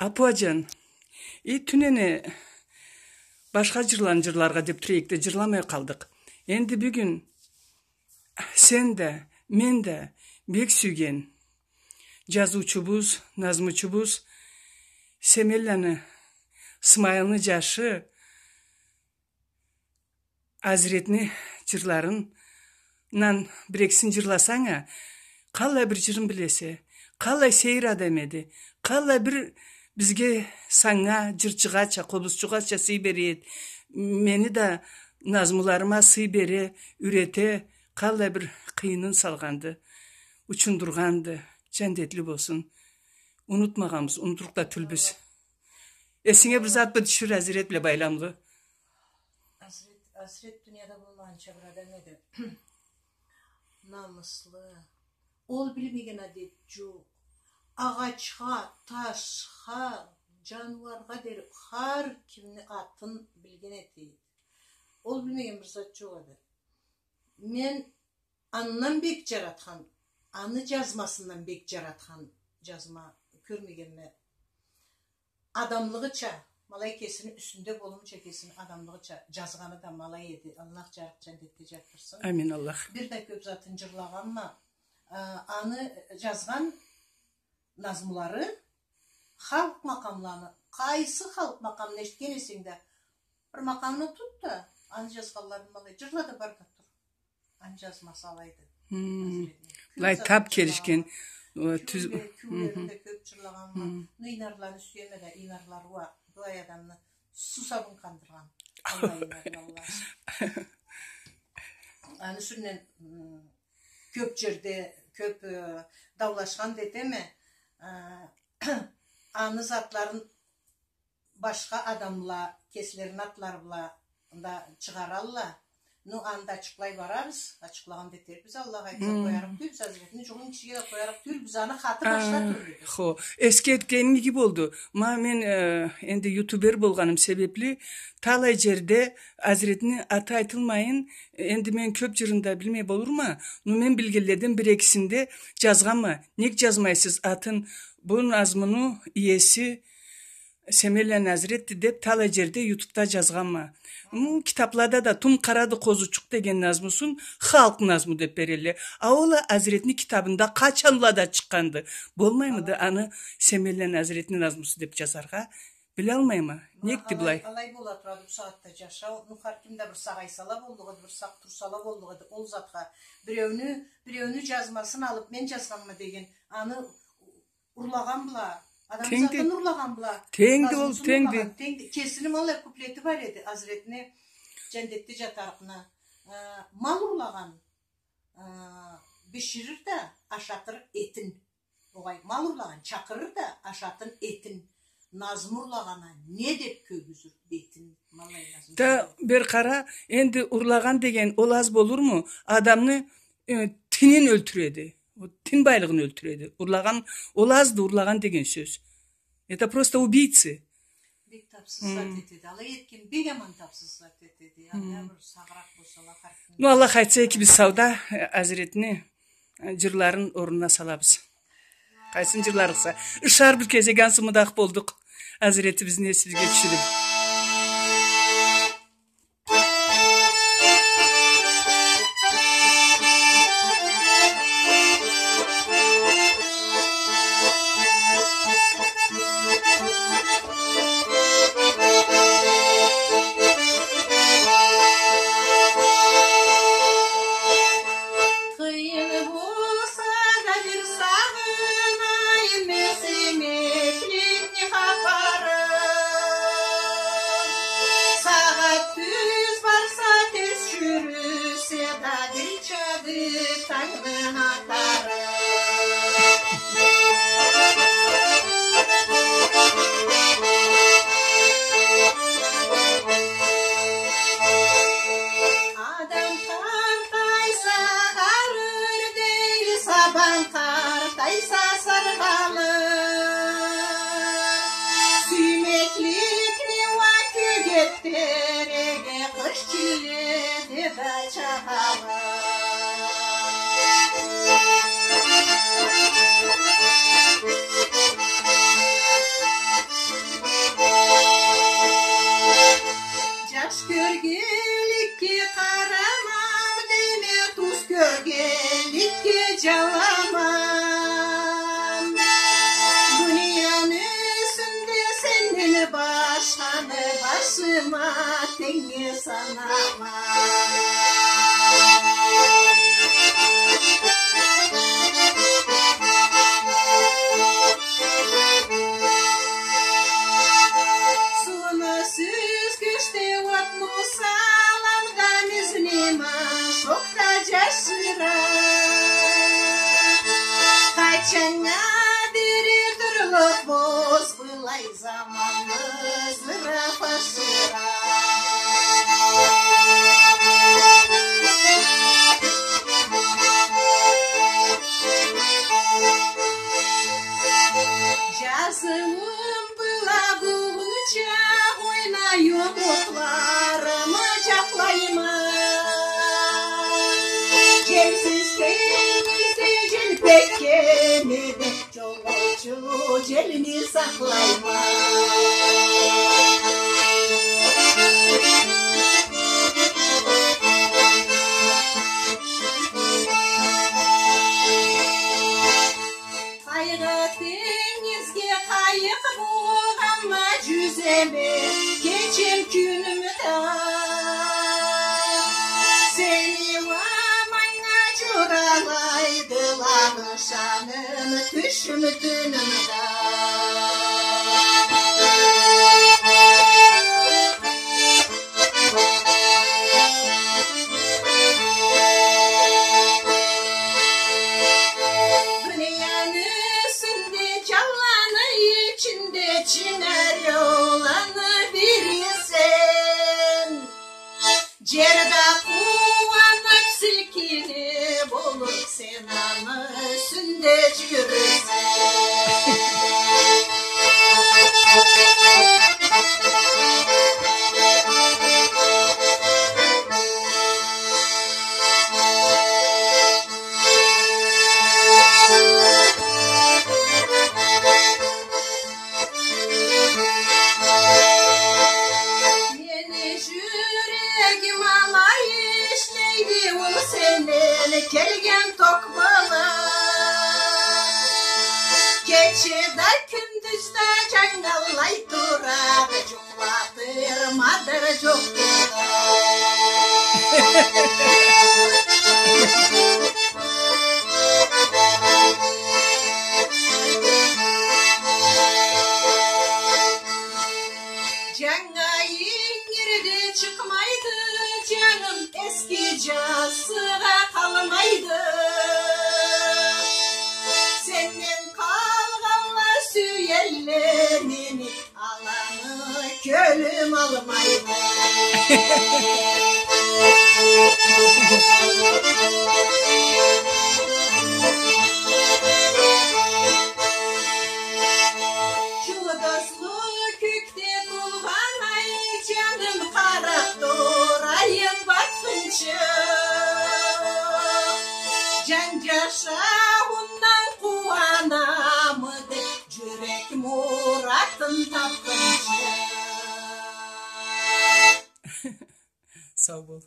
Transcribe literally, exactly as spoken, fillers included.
Апуаджан, и тюнене башха джырланы джырларгъа деб тура эдик да, джырламай къалдыкъ. Энди бюгюн сен да, мен да бек сюйген джазыучубуз, назмучубуз Семенланы Смайылны джашы Азретни джырларындан бир-экисин джырласанг а, къаллай бир джырын билесе, къаллай сейир адам эди, къаллай бир бизге, санга, джырчыгъача, къобузчугъача сый бере эди. Мени да назмуларыма сый бере, юрете, къаллай бир къыйынын салгъанды, учундургъанды. Джандетли болсун. Унутмагъанбыз, унутурукъ да тюлбюз. Эсинге бир зат бир тюшюр, Азрет бла байламлы. Азрет, Азрет дунияда болмагъанча бир адам эди. Намыслы. Ол билмеген адет джокъ. Агъачха, ташха, джаныуаргъа дери хар кимни атын билген эте эди. Ол билмеген бир зат джокъ эди. Мен андан бек джаратхан, аны джазмасындан бек джаратхан джазма кёрмегенме. Адамлыгъыча, ма алай кесини юсюнде болумча, кесини адамлыгъыча джазгъаны да ма алай эди. Аллах джарыкъ джандетде джатдырсын. Амин, Аллах. Бир да кёб затын джырлагъанма. А, аны джазгъан назмулары халкъ макъамланы, къайсы халкъ макъамын эшитген эсенг да, бир макъамны тут да, аны джазгъанларын ма алай джырла да, бар да тур. Аны джазмасы алайды. Хм. Азретни. Былай таб келишген, э, тюз-, кюллерин да кёб джырлагъанма. Хм. Ну, Инарланы сюеме да, Инарлары уа былай адамны сусабын къандыргъан. Аллах Инарланы. Аны юсюнден, хм, кёб джерде, кёб, э, даулашхан да этеме, э, аны затларын башха адамла кеслерини атлары бла да чыгъаралла. Ну, аны да ачыкълай барабыз, ачыкълагъан да этербиз, Аллах айтса, къоярыкъ тюлбюз, Азретни джугъун кишиге да къоярыкъ тюлбюз, аны хаты башха тюрлюдю. Хо, эсге этгеним иги болду. Ма мен, э, энди ютубер болгъаным себебли, талай джерде Азретни аты айтылмайын, энди мен кёб джырын да билмей болурма, но мен билгенледен бир-экисин да джазгъанма. Нек джазмайсыз атын? Бу назмуну иеси Семенланы Азретди деб талай джерде ютубда джазгъанма. Му китаблада да «Тум къарады къозучукъ» деген назмусун халкъ назму деб берелле. А ол а Азретни китабында къачанлада чыкъгъанды. Болмаймыды аны Семенланы Азретни назмусу деб джазаргъа? Билалмайма. Некди былай? Алай, алай бола турады бусагъатда джашау. Ну, хар ким да бир сагъайсала боллукъ эди, бир сакъ турсала боллукъ эди ол затха. Биреуню, биреуню джазмасын алыб, мен джазгъанма деген, аны урлагъан бла, адам затын урлагъан бла, тенгди ол, назмусун тенгди. Урлагъан, тенгди. Кесини ма алай куплети бар эди, Азретни, джандетде джатарыкъны. Э, мал урлагъан, э, биширир да, ашатыр этин. Огъай, мал урлагъан, чакъырыр да, ашатын этин. Назму урлагъан а не деб кёргюзюр бетин. Ма алай назму. Да, бир къара, энди урлагъан деген ол аз болурму? Адамны, э, тинин ёлтюреди. Ол тин байлыгъын ёлтюреди. Урлагъан, ол азды, урлагъан деген сёз. Это просто убийцы. Бек тапсыз зат этеди. Алай этген бек аман тапсыз зат этеди. Анда бир сагъыракъ болсала, хар ким. Ну, Аллах айтса, экибиз сауда, э, Азретни, э, джырларын орнуна салабыз. Къайсын джырларыкъса. Ышар бир кезек, ансы мудах болдукъ. Азретибизни эсибизге тюшюрюб. Къыйын болса да бир сагъынайым мен сюймекликни хапарын. Сагъат тюз барса, терс джюрюсе да, бир чады тангны атарын. Адам къартайса, арыр дейле, сабан къартайса, сыргъалыр. Сюймекликни уа кёгет дереге къыш чилледе да чагъалыр. Санама. Сууну сюзгючде отну салам да, бизни ма шокъда джашыра. Къачаннга дери турлукъбуз былай заманны зыраф ашыра. Джазыуум бла бугъунча ойнайым, отларымы джакълайма. Джелсиз тенгизде джелпегенде, джолоучу джелни сакълайма. Къайгъы тенгизге къайыкъ болгъанма, джюземе кечем кюнюм да. Сени уа манга джуралайдыла, ышаным, тюшюм, тюнюм да. Дунияны юсюнде, джанланы ичинде чынг ореоланы бирисен. Джер да къууанып, силкинип болур, сен аны юсюнде джюрюрсе. Мени джюрегим алай ишлейди, ол сенден келген ток бла. Кече да, кюндюз да джангаллай турады, джукълатыр мадары джокъду. Джангы ингирде чыкъмайды, джаным, эски джазыгъа къалмайды. Сенден къалгъанла сюелле мени, аланы кёлюм алмайды. Джулдузлу кёкде туугъан ай, джаным, къарап турайым батхынчы. Джан джашауундан къууанамы деп, джюрек муратын тапхынчы. Сау бол.